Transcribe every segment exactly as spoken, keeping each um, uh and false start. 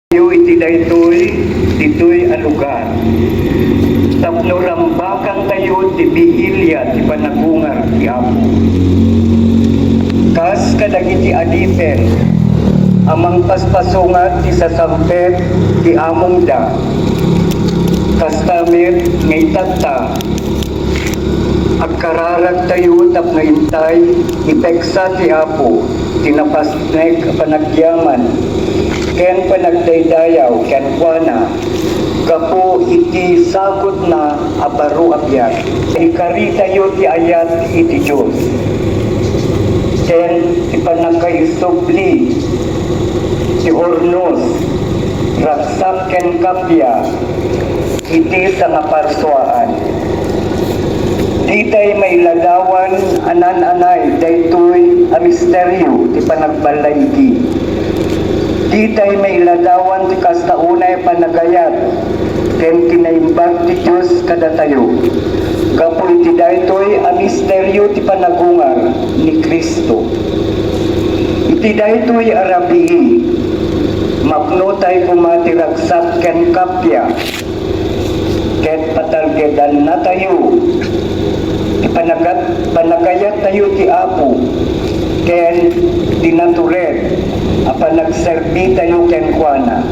Iti daytoy, ditoy a lugar, tapno rambakantayo ti biilia ti panagungar ti Apo. Kas kadagiti adipen a mangpaspasungat ti sasangpet ti amongda, kasta met nga itatta, agkararagtayo tapno intay ipeksa ti Apo ti napasnek a panagyaman ken panagdaydayaw kenkuana gapu iti sakutna a baro a biag. Ikaritayo ti ayat iti Dios ken ti pannakaisubli ti urnos, ragsak ken kappia iti sangaparsuaan. Ditay mailadawan a naan-anay daytoy a misterio ti panagballaigi. Ditay mailadawan ti kasta unay a panagayat ken kinaimbag ti Dios kadatayo. Gapu iti daytoy a misterio ti panagungar ni Cristo. Iti daytoy a rabii, mapnotay koma ti ragsak ken kappia, ket patalgedannatayo ti panagat-, panagayattayo ti Apo ken ti natured a panagserbitayo kenkuana.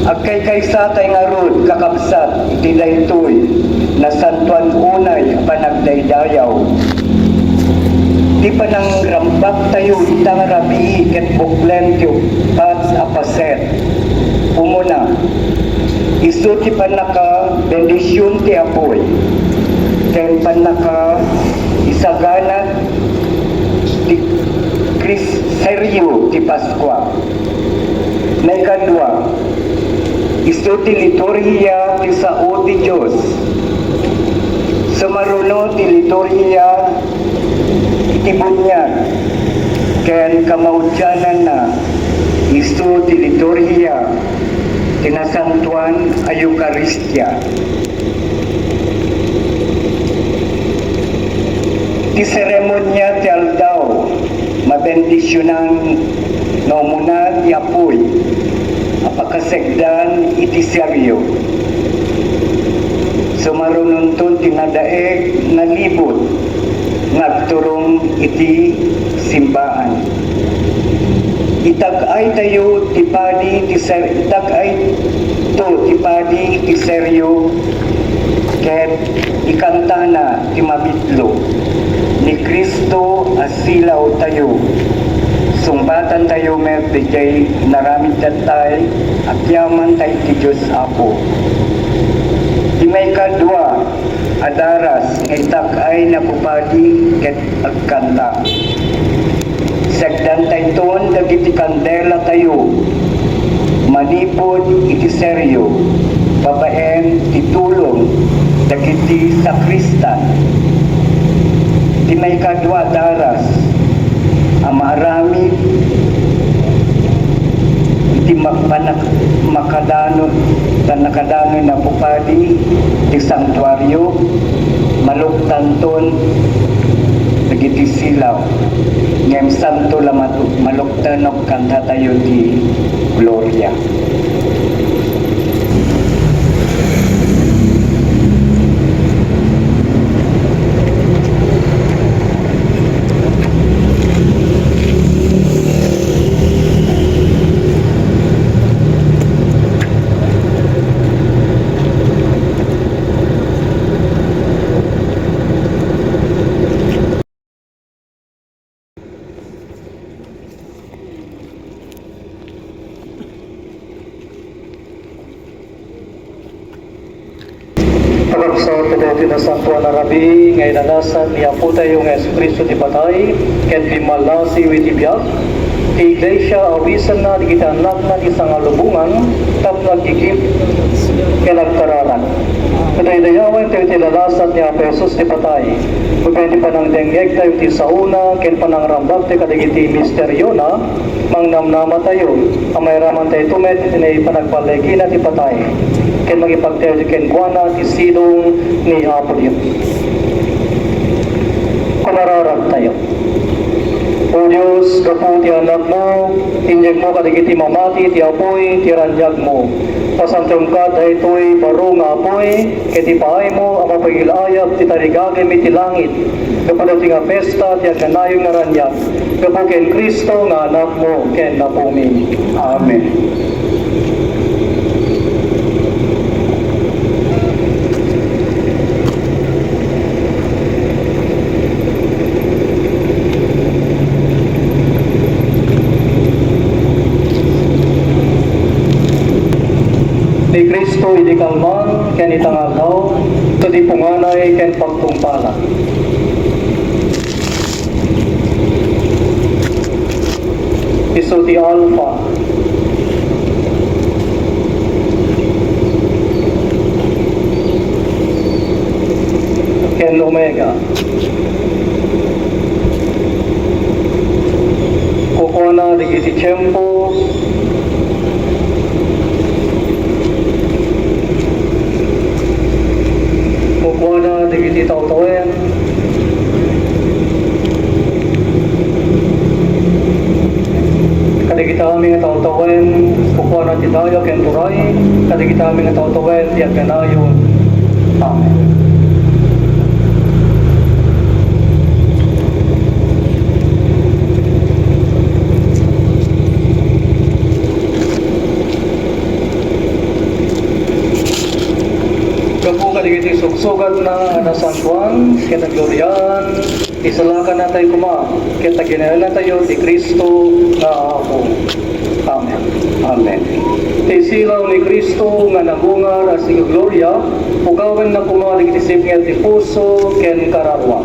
Agkaykaysatay ngarud, kakabsat, iti daytoy nasantoan unay a panagdaydayaw. Ti panangrambaktayo ita nga rabii ket buklen ti uppat a paset. Umuna, isu ti pannakabendision ti Apoy ken pannakaisagana ti Kris-, serio ti Paskua. Maikadua, isu ti liturhia ti sao ti Dios. Sumaruno ti liturhia iti buniag ken kamaudiananna, isu ti liturhia ti nasantoan a Eukaristia. Ti seremonia ti aldaw, mabendisionan nga umuna ti apuy a pakasegdan iti serio. Sumarunonton ti nadaeg nga libot nga agturong iti simbaan. Itag-aytayo ti padi ti ser-, itag-ayto ti padi ti serio ket ikantana ti mamitlo ni Cristo a silawtayo. Sungbatantayo met diay inaramid tattay a kiamanta iti Dios Apo. Ti maikadua a daras nga itag-ay napupadi ket agkanta. Segdantayton dagiti kandelatayo manipud iti serio babaen ti tulong dagiti sakristan. Ti maikadua a daras a maaramid iti ma-, panak-, makadano, pannakadano napupadi ti santuario, maluktanton dagiti silaw. Ngem santo la matu-, maluktan no kantatayo ti gloria. Pagkabsat, iti nasantoan a rabii nga ilalasad ni Apotayo nga Jesu-Cristo ti patay ken pimmallasiw iti biag, ti Iglesia awisenna dagiti annakna ti sangalubongan tapno agkikip ken agkararag. Kadaydayawen tayo ti lalasad ni Apo Jesus ti patay, babaen ti panangdengngegtayo ti saona ken panangrambaktayo kadagiti misteriona, mangnamnamatayo a mairamantayto met iti panagballigina ti patay, ken mangipagtayo kenkuana ti sidong ni Apo Dios. Kumararagtayo. O Dios, gapu ti Anakmo, inyegmo kadagiti mamati ti apuy ti raniagmo. Pasantom kad daytoy baro nga apuy ket ipaaymo a mapagil-ayab ti tarigagem iti langit gapu daytoy nga pesta ti agnanayon nga raniag, gapu ken Cristo nga Anakmo ken Apumi. Amen. Ni Cristo idi kalman ken ita nga aldaw, sadi punganay ken pagtungpal. Isu ti Alpha ken Omega. Kukuana dagiti tiempo. Kukuana dagiti tawen. Kadagiti amin nga tawen, kukuana ti dayaw ken turay. Kadagiti amin nga tawen, ti agnanayon. Amen. Gapu kadagiti sugsugatna a nasantoan ken nagloriaan, isalakannatayo koma ket aginanatayo ti Cristo nga Apo. Amen. Amen. Ti silaw ni Cristo nga nagungar a sigagloria, ugawenna koma dagiti sipnget ti puso ken kararua.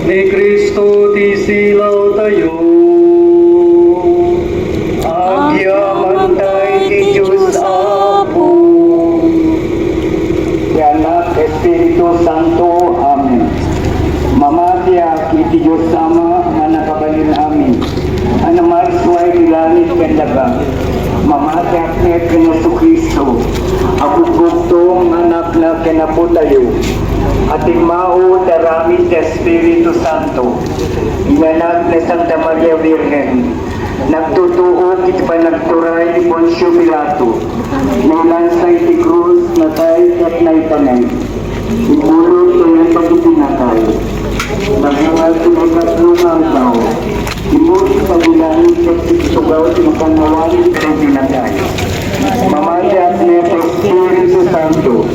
Ni Cristo ti silawtayo. Agyamanta iti Dios Apo. Ti Anak, Espiritu Santo. Amen. Mamatiak iti Dios Ama nga nakabalin amin. A namarsua iti langit ken daga, mamatiak met ken Jesu-Cristo, a bugbugtong nga Anakna ken Apotayo, a timmao ti aramid ti Espiritu Santo, inanak ni Santa Maria Birhen, nagtutuok iti panagturay ni Poncio Pilato, nailansa iti krus, natay ket naipanay. Imbulod ti dagiti natay. Nagungar ti maikatlo nga aldaw. Immuna iti langit ket itugaw ti makannawan iti natay. Mamatiak met iti Espiritu Santo.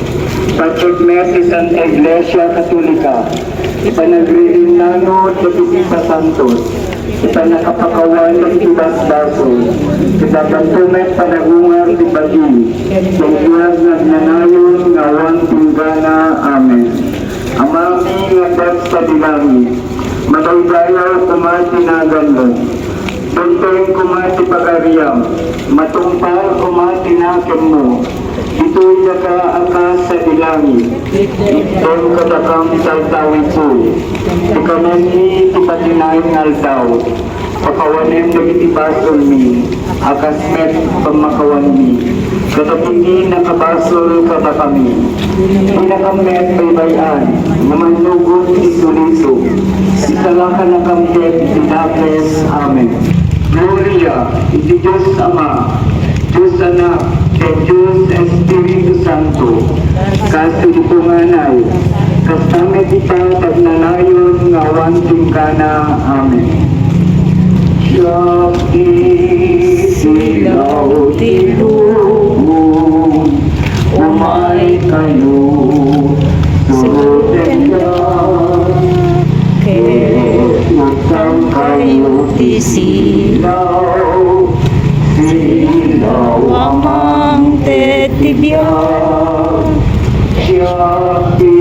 Patiek met ti Santa Iglesia Katolika. Panagririnnanon dagiti sasantos. Iti pannakapakawan dagiti basbasol, ket addanto met panagungar ti bagi, ken biag nga agnanayon nga awan tunggana. Amen. Amami nga adda sadi langit, madaydayaw koma ti naganmo. Dimteng koma ti pagariam, matungpal koma ti nakemmo. Ditoy daka a kas sadi langit, itdem kadakam ti aldaw isu. Ti kanenmi ti patinayen nga aldaw, pakawanem dagiti basolmi, a kas met pammakawanmi kadagiti nakabasol kadakami. Dinakam met baybay-an nga mannugod ti sulisog. Isalakannakam ket ti dakes. Amen. Gloria iti Dios Ama, Dios Anak, ken Dios Espiritu Santo, kas idi punganay, kasta met ita ti agnanayon nga awan tunggana. Amen. Siak ti silaw ti lubong, umaykayo, surotendak, ket ibutangkayo ti silaw. Silaw a mangted ti biag. Siak ti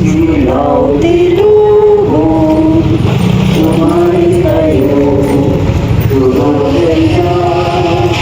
silaw ti lubong. Umaykayo, surotendak,